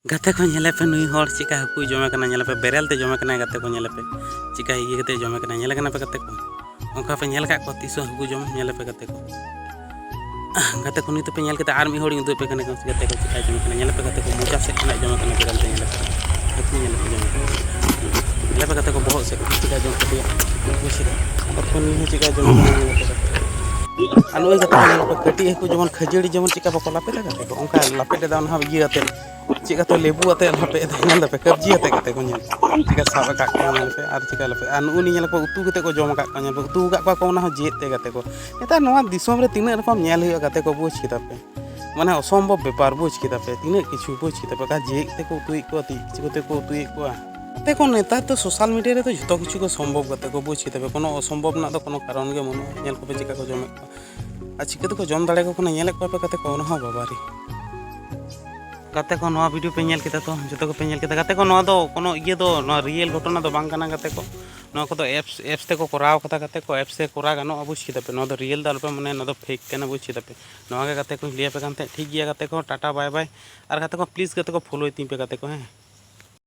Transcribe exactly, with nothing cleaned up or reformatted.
ᱜᱟᱛᱮ ᱠᱚ, ᱧᱮᱞᱮ ᱯᱮ, ᱱᱩᱭ ᱦᱚᱲ ᱪᱮᱫᱠᱟ ᱦᱟᱹᱠᱩᱭ ᱡᱚᱢᱮ ᱠᱟᱱᱟ, ᱧᱮᱞᱮ ᱯᱮ, ᱵᱮᱨᱮᱞ ᱛᱮ ᱡᱚᱢᱮ ᱠᱟᱱᱟᱭ᱾ ᱜᱟᱛᱮ ᱠᱚ, ᱧᱮᱞᱮ ᱯᱮ, ᱪᱮᱫᱠᱟ ᱤᱭᱟᱹ ᱠᱟᱛᱮ ᱡᱚᱢᱮ ᱠᱟᱱᱟ, ᱧᱮᱞᱮ ᱠᱟᱱᱟ ᱯᱮ ᱜᱟᱛᱮ ᱠᱚ? ᱚᱱᱠᱟ ᱯᱮ ᱧᱮᱞ ᱟᱠᱟᱫ ᱠᱚᱣᱟ ᱛᱤᱥ ᱦᱚᱸ ᱦᱟᱹᱠᱩ ᱡᱚᱢ? ᱧᱮᱞᱮ ᱯᱮ ᱜᱟᱛᱮ ᱠᱚ, ᱜᱟᱛᱮ ᱠᱚ, ᱱᱤᱛ ᱯᱮ ᱧᱮᱞ ᱠᱮᱫᱟ, ᱟᱨ ᱢᱤᱫ ᱦᱚᱲᱤᱧ ᱩᱫᱩᱜ ᱟᱯᱮ ᱠᱟᱱᱟ ᱜᱟᱛᱮ ᱠᱚ, ᱪᱮᱫᱠᱟᱭ ᱡᱚᱢᱮ ᱠᱟᱱᱟ᱾ ᱧᱮᱞᱮ ᱯᱮ ᱜᱟᱛᱮ ᱠᱚ, ᱢᱚᱪᱟ ᱥᱮᱫ ᱠᱷᱚᱱᱟᱜ ᱡᱚᱢᱮ ᱠᱟᱱᱟ ᱵᱮᱨᱮᱞ ᱛᱮ, ᱧᱮᱞᱮ ᱯᱮ, ᱦᱟᱹᱠᱩ ᱧᱮᱞᱮ ᱯᱮ, ᱡᱚᱢᱮ ᱠᱟᱱᱟ᱾ ᱧᱮᱞᱮ ᱯᱮ ᱜᱟᱛᱮ ᱠᱚ, ᱵᱚᱦᱚᱜ ᱥᱮᱫ ᱪᱮᱫᱠᱟᱭ ᱡᱚᱢ ᱠᱮᱫᱮᱭᱟ, ᱵᱩᱡᱽ ᱠᱮᱫᱟ? ᱛᱚᱠᱷᱚᱱ ᱱᱩᱭ ᱦᱚᱸ ᱪᱮᱫᱠᱟᱭ ᱡᱚᱢᱮ ᱠᱟᱱᱟ, ᱧᱮᱞᱮ ᱯᱮ ᱜᱟᱛᱮ ᱠᱚ᱾ ᱟᱨ ᱱᱚᱜᱼᱚᱭ ᱜᱟᱛᱮ ᱠᱚ, ᱧᱮᱞᱮ ᱯᱮ, ᱠᱟᱹᱴᱤᱡ ᱦᱟᱹᱠᱩ ᱡᱮᱢᱚᱱ ᱠᱷᱟᱹᱡᱟᱹᱲᱤ ᱡᱮᱢᱚᱱ ᱪᱮᱫᱠᱟ ᱵᱟᱠᱚ ᱞᱟᱯᱮᱫᱟ ᱜᱟᱛᱮ ᱠᱚ, ᱚᱱᱠᱟ ᱞᱟᱯᱮᱫ ᱮᱫᱟ ᱚᱱᱟ ᱦᱚᱸ ᱤᱭᱟᱹ ᱟᱛᱮᱫ᱾ ᱪᱮᱫ ᱠᱟᱛᱮ ᱞᱮᱵᱩ ᱟᱛᱮ ᱞᱟᱯᱮ ᱮᱫᱟ, ᱧᱮᱞ ᱫᱟᱯᱮ, ᱠᱟᱵᱽᱡᱤ ᱟᱛᱮ ᱜᱟᱛᱮ ᱠᱚ, ᱧᱮᱞ ᱪᱮᱫᱠᱟ ᱥᱟᱵ ᱟᱠᱟᱫ ᱠᱚᱣᱟ, ᱧᱮᱞ ᱯᱮ, ᱟᱨ ᱪᱮᱫᱠᱟ ᱞᱟᱯᱮ, ᱟᱨ ᱱᱩᱜᱼᱩ ᱱᱤ ᱧᱮᱞ ᱠᱚ, ᱩᱛᱩ ᱠᱟᱛᱮ ᱠᱚ ᱡᱚᱢ ᱟᱠᱟᱫ ᱠᱚᱣᱟ, ᱧᱮᱞ ᱯᱮ, ᱩᱛᱩ ᱟᱠᱟᱫ ᱠᱚᱣᱟ ᱠᱚ, ᱚᱱᱟ ᱦᱚᱸ ᱡᱮᱫ ᱛᱮ ᱜᱟᱛᱮ ᱠᱚ᱾ ᱱᱮᱛᱟᱨ ᱱᱚᱣᱟ ᱫᱤᱥᱚᱢ ᱨᱮ ᱛᱤᱱᱟᱹᱜ ᱨᱚᱠᱚᱢ ᱧᱮᱞ ᱦᱩᱭᱩᱜᱼᱟ ᱜᱟᱛᱮ ᱠᱚ, ᱵᱩᱡᱽ ᱠᱮᱫᱟ ᱯᱮ, ᱢᱟᱱᱮ ᱚᱥᱚᱢᱵᱷᱚᱵ ᱵᱮᱯᱟᱨ, ᱵᱩᱡᱽ ᱠᱮᱫᱟ ᱯᱮ, ᱛᱤᱱᱟᱹᱜ ᱠᱤᱪᱷᱩ, ᱵᱩᱡᱽ ᱠᱮᱫᱟ ᱯᱮ, ᱚᱠᱟ ᱡᱮᱫ ᱛᱮᱠᱚ ᱩᱛᱩᱭᱮᱫ ᱠᱚᱣᱟ, ᱛᱤ ᱠᱚᱛᱮ ᱠᱚ ᱩᱛᱩᱭᱮᱫ ᱠᱚᱣᱟ᱾ ᱜᱟᱛᱮ ᱠᱚ, ᱱᱮᱛᱟᱨ ᱫᱚ ᱥᱳᱥᱟᱞ ᱢᱤᱰᱤᱭᱟ ᱨᱮᱫᱚ ᱡᱷᱚᱛᱚ ᱠᱤᱪᱷᱩ ᱜᱮ ᱥᱚᱢᱵᱷᱚᱵ ᱜᱟᱛᱮ ᱠᱚ, ᱵᱩᱡᱽ ᱠᱮᱫᱟ ᱯᱮ, ᱠᱳᱱᱳ ᱚᱥᱚᱢᱵᱷᱚᱵ ᱨᱮᱱᱟᱜ ᱫᱚ ᱠᱳᱱᱳ ᱠᱟᱨᱚᱱ ᱜᱮ ᱵᱟᱹᱱᱩᱜᱼᱟ᱾ ᱧᱮᱞ ᱠᱚᱯᱮ ᱪᱮᱫᱠᱟ ᱠᱚ ᱡᱚᱢᱮᱫ ᱠᱚᱣᱟ, ᱟᱨ ᱪᱤᱠᱟᱹ ᱛᱮᱠᱚ ᱡᱚᱢ ᱫᱟᱲᱮ ᱠᱚ ᱠᱟᱱᱟ, ᱧᱮᱞᱮᱫ ᱠᱚᱣᱟ ᱯᱮ ᱜᱟᱛᱮ ᱠᱚ, ᱚᱱᱟ ᱦᱚᱸ ᱵᱟᱵᱟᱨᱮ᱾ ᱜᱟᱛᱮ ᱠᱚ, ᱱᱚᱣᱟ ᱵᱷᱤᱰᱤᱭᱳ ᱯᱮ ᱧᱮᱞ ᱠᱮᱫᱟ ᱛᱚ, ᱡᱚᱛᱚ ᱜᱮᱯᱮ ᱧᱮᱞ ᱠᱮᱫᱟ᱾ ᱜᱟᱛᱮ ᱠᱚ, ᱱᱚᱣᱟ ᱫᱚ ᱠᱳᱱᱳ ᱤᱭᱟᱹ ᱫᱚ, ᱱᱚᱣᱟ ᱨᱤᱭᱮᱞ ᱜᱷᱚᱴᱚᱱᱟ ᱫᱚ ᱵᱟᱝ ᱠᱟᱱᱟ ᱜᱟᱛᱮ ᱠᱚ᱾ ᱱᱚᱣᱟ ᱠᱚᱫᱚ ᱮᱯᱥ, ᱮᱯᱥ ᱛᱮᱠᱚ ᱠᱚᱨᱟᱣ ᱠᱟᱫᱟ ᱜᱟᱛᱮ ᱠᱚ, ᱮᱯᱥ ᱛᱮ ᱠᱚᱨᱟᱣ ᱜᱟᱱᱚᱜᱼᱟ, ᱵᱩᱡᱽ ᱠᱮᱫᱟ ᱯᱮ᱾ ᱱᱚᱣᱟ ᱫᱚ ᱨᱤᱭᱮᱞ ᱫᱚ ᱟᱞᱚᱯᱮ ᱢᱚᱱᱮᱭᱟ, ᱱᱚᱣᱟ ᱫᱚ ᱯᱷᱮᱠ ᱠᱟᱱᱟ, ᱵᱩᱡᱽ ᱠᱮᱫᱟ ᱯᱮ᱾ ᱱᱚᱣᱟ ᱜᱮ ᱜᱟᱛᱮ ᱠᱚᱧ ᱞᱟᱹᱭ ᱟᱯᱮ ᱠᱟᱱ ᱛᱟᱦᱮᱸᱫ᱾ ᱴᱷᱤᱠ ᱜᱮᱭᱟ ᱜᱟᱛᱮ ᱠᱚ, ᱴᱟᱴᱟ ᱵᱟᱭ ᱵᱟᱭ᱾ ᱟᱨ ᱜᱟᱛᱮ ᱠᱚ, ᱯᱞᱤᱡᱽ ᱜᱟᱛᱮ ᱠᱚ, ᱯᱷᱳᱞᱳᱭ ᱛᱤᱧ ᱯᱮ ᱜᱟᱛᱮ ᱠᱚ, ᱦᱮᱸ᱾